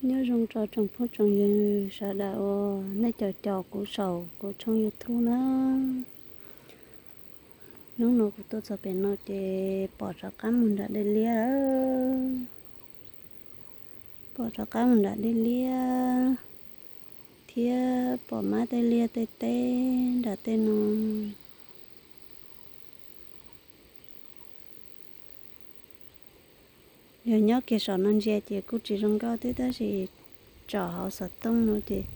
Nyob zoo rau tsoom phooj tsoom ywg sawv daws uas nej caum caum kuv saum kuv tshooj YouTube na. Hnub no kuv tuaj txog pem no ces pom rov qab mus nram dej liab lawm. Pom rov qab mus nram dej liab thiab pom mab tej liaj tej teb nram tej no. Yog nyob kiag saum no ntsia ces kuj tsis zoo nkauj thiab tab sis tsom hauv xov tooj no ces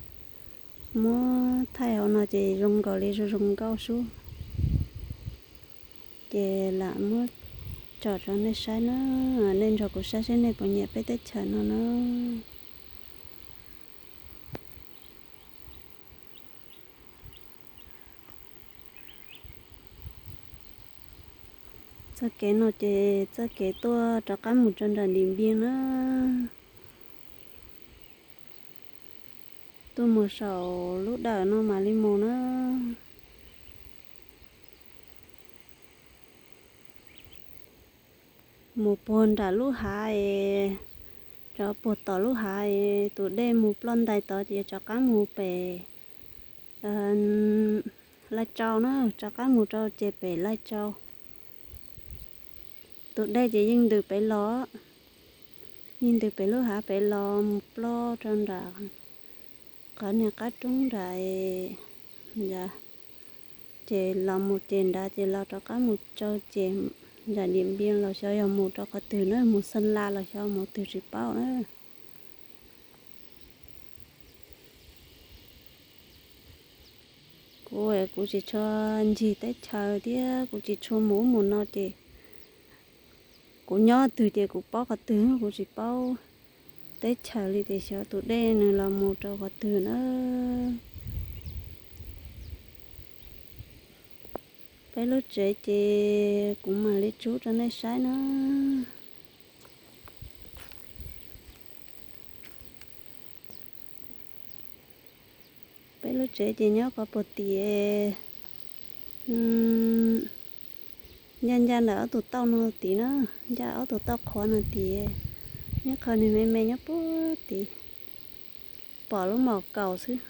muab thaij hauv no ces zoo nkaus li zoo zoo nkauj sub. Ces lam muab tsom rau nej saib na, nej nrog kuv saib seb nej puas nyiam peb teb chaws no na. Txoj kev no ces txoj kev tuaj rov qab mus rau nram Dim Npias na. Tuaj mus saum lub dawm no mam li mus na. Mus puag nram lub hav es, rov puag tom lub hav es tus dej mus ploj ntais tod ces rov qab mus pem Laij Tsau na, rov qab mus rau ces pem Laij Tsau. Tus dej ces yeej ntws pem los, yeej ntws pem lub hav pem los mus ploj rau nram qhov niag qab roob nram, ces los mus ces nrad ces los rov qab mus rau ces nram Dim Npias los xyov yog mus rau qhov twg na, mus Xeeb Las los xyov mus twg tsis paub na. Kuv, kuv tsis tshua ncig teb chaws thiab kuv tsis tshua mus ub mus no ces kuv nyob twg ces kuv paub qhov twg, kuv tsis paub teb chaws li ces xyov tus dej nws los mus rau qhov twg na. Peb lub tsev ces kuv mam li tshub rau nej saib na. Peb lub tsev ces nyob qhov puag tim, ncaj ncaj ntawm ob tug tauj no tid na, ncaj ob tug tauj qhuav no tid, nyob qhov niag me me nyob puag tid, pom lub mom kaus xwb.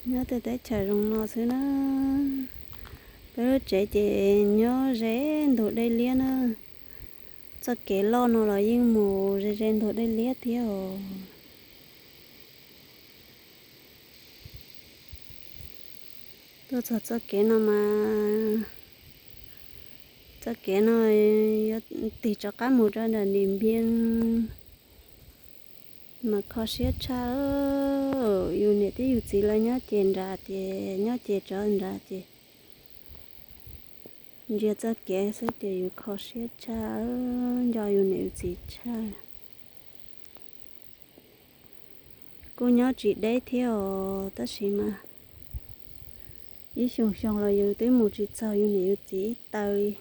Nyob tej teb chaws zoo no xwb na. Peb lub tsev ces nyob ze ntug dej liab na. Txoj kev loj no los yeej mus ze ze ntug dej liab thiab os. Tuaj txog txoj kev no mas, txoj kev no yuav tig rov qab mus rau nram Dim Npias mas kho siab tshaj. Yus niam thiab yus txiv lawv nyob ces nrad ces, nyob ces tsov nrad ces ntsia txoj kev xwb ces yus kho siab tshaj, nco yus niam yus txiv tshaj. Kuj nyob tsis deb thiab os, tab sis mas ib xyoos xyoo los yus twb mus tsis txog yus niam yus txiv ib taw li.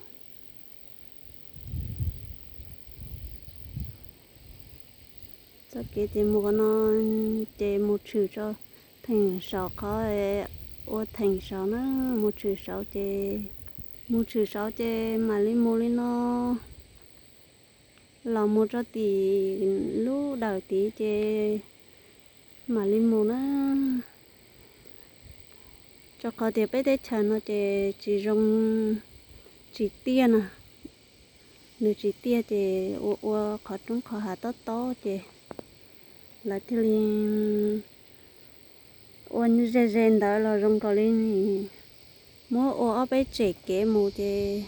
Txoj kev ces mus qhov no ces mus tshwm rau theem saum qhov ua theem saud na, mus tshwm saud ces, mus tshwm saud ces mam li mus li no los mus rau tim lub dawm tid ces mam li mus na. Rau qhov tias peb teb chaws no ces tsis zoo, tsis tiaj na, nws tsis tiaj ces ua ua qhov roob qhov hav tob tob ces lawv thiaj li ua ze ze ntawd los zoo nkaus li muab ua ob peb tsem kev mus ces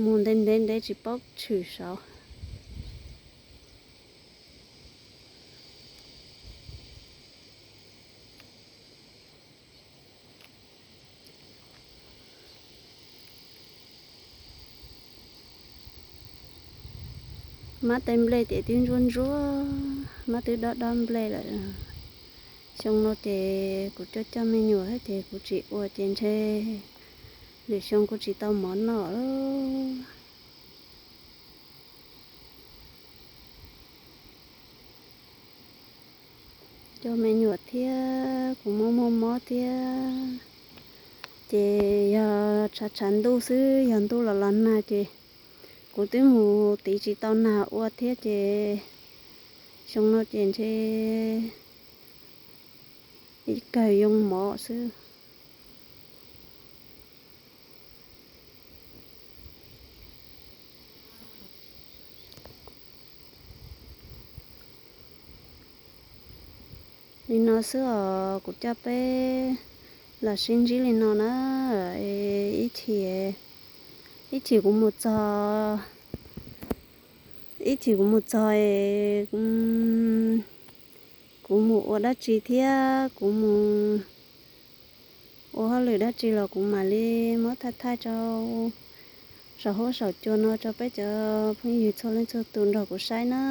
mus ntev ntev ntev tsis paub tshwm saud. Mab tej nplej ces twb ntsuab ntsuab, mab twb dob dob nplej lawm. Xyoo no ces kuv coj coj me nyuam thiab ces kuv tsis ua ces ntshe lwm xyoo kuv tsis tau mov noj lawm. Cov me nyuam thiab kuv muaj muaj mob thiab, ces yog tshav tshav ntuj xwb, yog ntuj los los nag ces kuv twb mus tiv tsis tau nag ua thiab ces xyoo no ces ntshe kawg yoo mov xwb. Li no xwb os, kuv coj peb los sib ntsib li no na. Ib chim, ib chim kuv mus txog, ib chim kuv mus txog, kuv mus ua dab tsi thiab kuv mus ua hauj lwm dab tsi los kuv mam li muab thaij thaij rau saum huab saum cua no rau peb cov phooj ywg txhua leej txhua tus nrog kuv saib na.